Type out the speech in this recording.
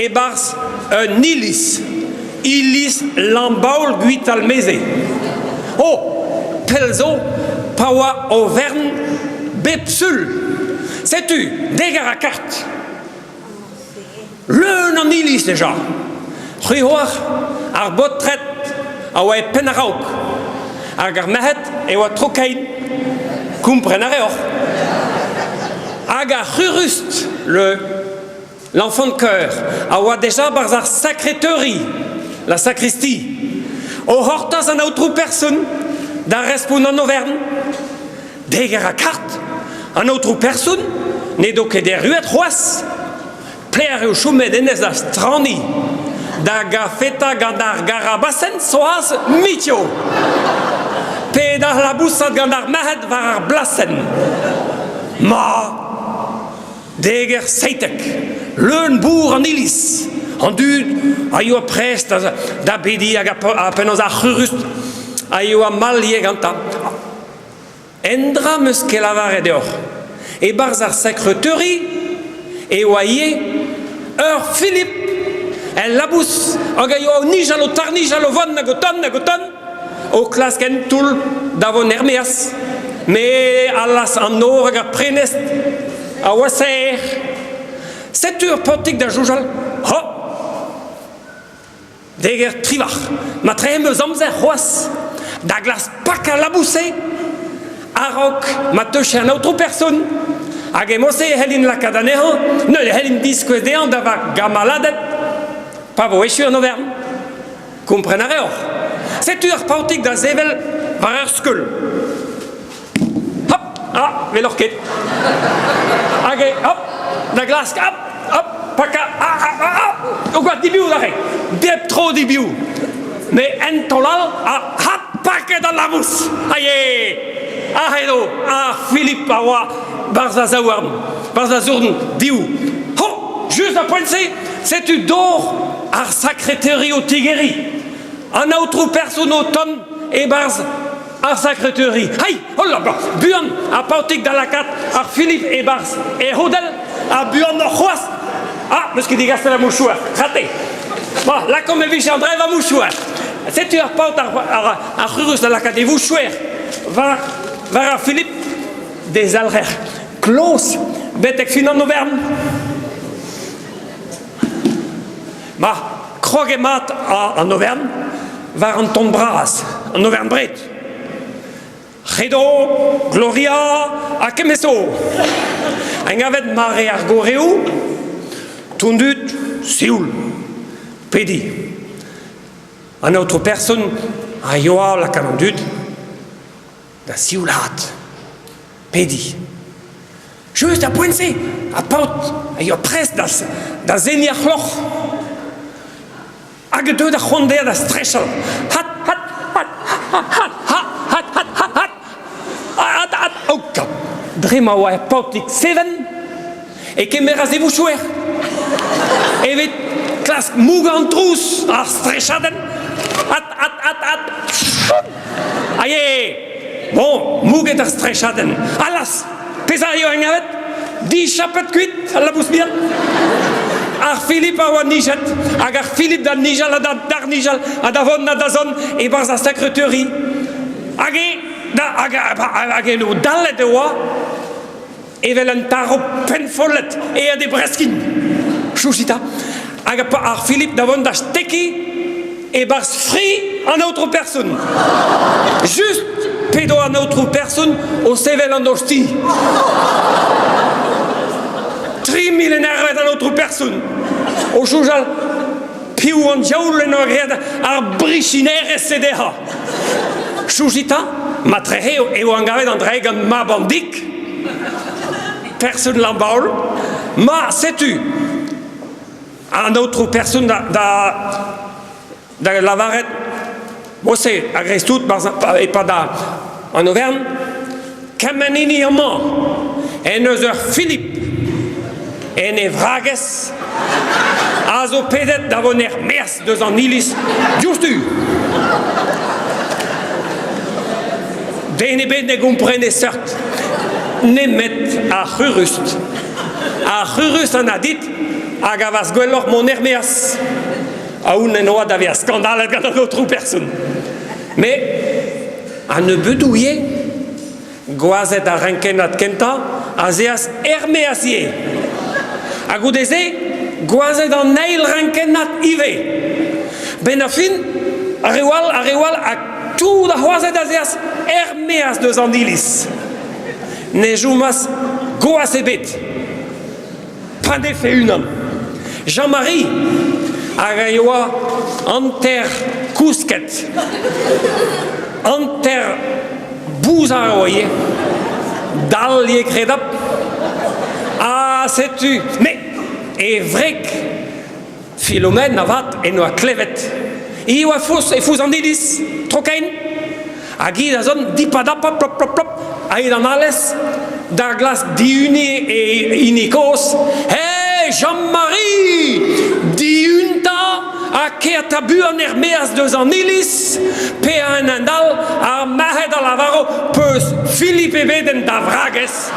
E-barzh un iliz, iliz Lambaol-Gwitalmeze. Oh, pell zo, pa oa overn bep sul. Setu, degas ha kart. Leun an iliz deja. C'hwi 'oar, ar baotred a oa e penn a-raok. Hag ar merc'hed e oa tro-kein. Kompren a reoc'h. Hag ar c'hurust, le L'enfant de chœur a oa deja 'barzh ar sakreteuri, la sacristie, o c'hortoz an aotrou person da respont an overn. Deger ha kart, an aotrou person n'edo ket erruet c'hoazh. Pelec'h eo chomet hennezh da straniñ da gafeta gant ar garabasenn Soaz Mitio pe da labousat gant ar merc'hed war ar blasenn. Ma Deger 17, leun-bourr an iliz. An dud a yoa prest da bediñ hag penaos ar c'hurust a yoa mall ivez gantañ. Endra 'm eus ket lavaret deoc'h, e-barzh ar sekreteuri e oa ivez ur Philip el labous hag a yoa o nijal, o tarnijal, o vont hag o tont hag o tont, o klask un toull da vont er-maez. Met allas an nor hag ar prenestr a oa serr. Setu ur paotrig da soñjal. Ho! Deger trivac'h. Matre em eus amzer c'hoazh da glask pakañ labous-se a-raok ma teuche an aotrou person. Hag e-mod-se e c'hellin lakaat anezhañ, neuze e c'hellin diskouez dezhañ da va gamaladed pa vo echu an overn. Kompren a reoc'h. Setu ar paotrig da sevel war ur skeul. Hop! Ah, weloc'h ket. Hag e, hop, da glask, hop, hop, pakañ, ah, ah, ah, ah, o gwad dibiou da re. Bep tro dibiou. Me en taol all, ha hap, paket al labous. Aie! Ah, edo, ar Philippe a oa barzh va zaouarn, barzh va zourn, div. Ho! Just ar poent-se, setu dor ar sakreteri o tigeriñ. An aotrou person o tont e-barzh ar sakreteri. Hai, holla, buan, ha paotrig da lakaat ar Philippe e-barzh e c'hodell, ha buanoc'h c'hoazh. Ah, 'meus ket digaset ar mouchouer, raté. Bon, lakaomp e vije an dra va mouchouer. Setu ar paotr ar, ar, ar c'hurus da lakaat e vouchouer war, war ar Philippe d'e zalc'her kloz betek fin an overn. Ma, krog eo mat an overn war an ton bras, an overn-bred. Credo, Gloria ha kement zo. Engavet mare ar goreoù, tondud, sioul, pediñ. An aotrou person a yoa lakaat an dud da sioulaat, pediñ. Just ar poent-se, ar paotr a yoa prest da, da seniñ ar c'hloc'h. Hag e teu da c'hoant dezhañ da strechal. Hat, hat, hat, hat, hat, hat, hat, hat, hat, hat, hat, hat, oh, Dre ma oa er paotrig seven, e kemeras e vouchouer evit klask mougañ an trouz, ar strechadenn. Hat, hat, hat, hat. Aie! Bon, mouget ar strechadenn. Allas! Pezh a eo engavet? Dichapet kuit al labous bihan. Ar Philippe a oa nijet, hag ar Philippe da nijal ha da darnijal ha da vont ha da zont e-barzh ar sakreteuri. Hag e, da, hag, hag eno dallet e oa evel un tarv pennfollet aet e breskin. Chouchita. Hag ar Philippe da vont da stekiñ e-barzh fri an aotrou person. Just p'edo an aotrou person o sevel an osti. 3000 enervet an aotrou person o soñjal piv an diaoul en doa graet ar brichinerezh-se dezhañ. Soñjit matrehe eo angavet an dra gant mab an Dick, person Lambaol. Ma, setu an aotrou person da, da, da lavaret Mose, a-greiz-tout, e-pad an overn, kement hini amañ en deus ur Philippe en e vragez a zo pedet da vont er-maez deus an iliz diouzhtu. Den ebet ne gomprene seurt nemet ar c'hurust. Ar c'hurust an a dit. a gavas gwelloc'h mont er-maez. Aon en oa da vezañ skandalet gant an aotrou person. Met a-nebeudoù ivez, gwazed ar renkennad kentañ az eas er-maez ivez. Ha goude-se, gwazed an eil renkennad ivez. Benn ar fin, ar reoù all, ar reoù all, ha tout ar c'hwazed az eas er-maez deus an iliz. Ne chomas gwaz ebet. Pa defe unan. Jean-Marie hag a yoa hanter kousket, hanter bouzar a oa ivez, dall ivez kredabl. Ha setu, me, e wreg Philomène avat en doa klevet. Hi oa foz, e foz an iliz, tro-kein. Hag hi da zont dipadapa, plop, plop, plop, a-hed an alez, da glask dihuniñ e hini kozh. Hey, Jean-Marie! Dihun 'ta ha kea 'ta buan er-maez deus an iliz, pe a un hent all, ar marc'hed a lavaro peus Philippe ebet en da vragez.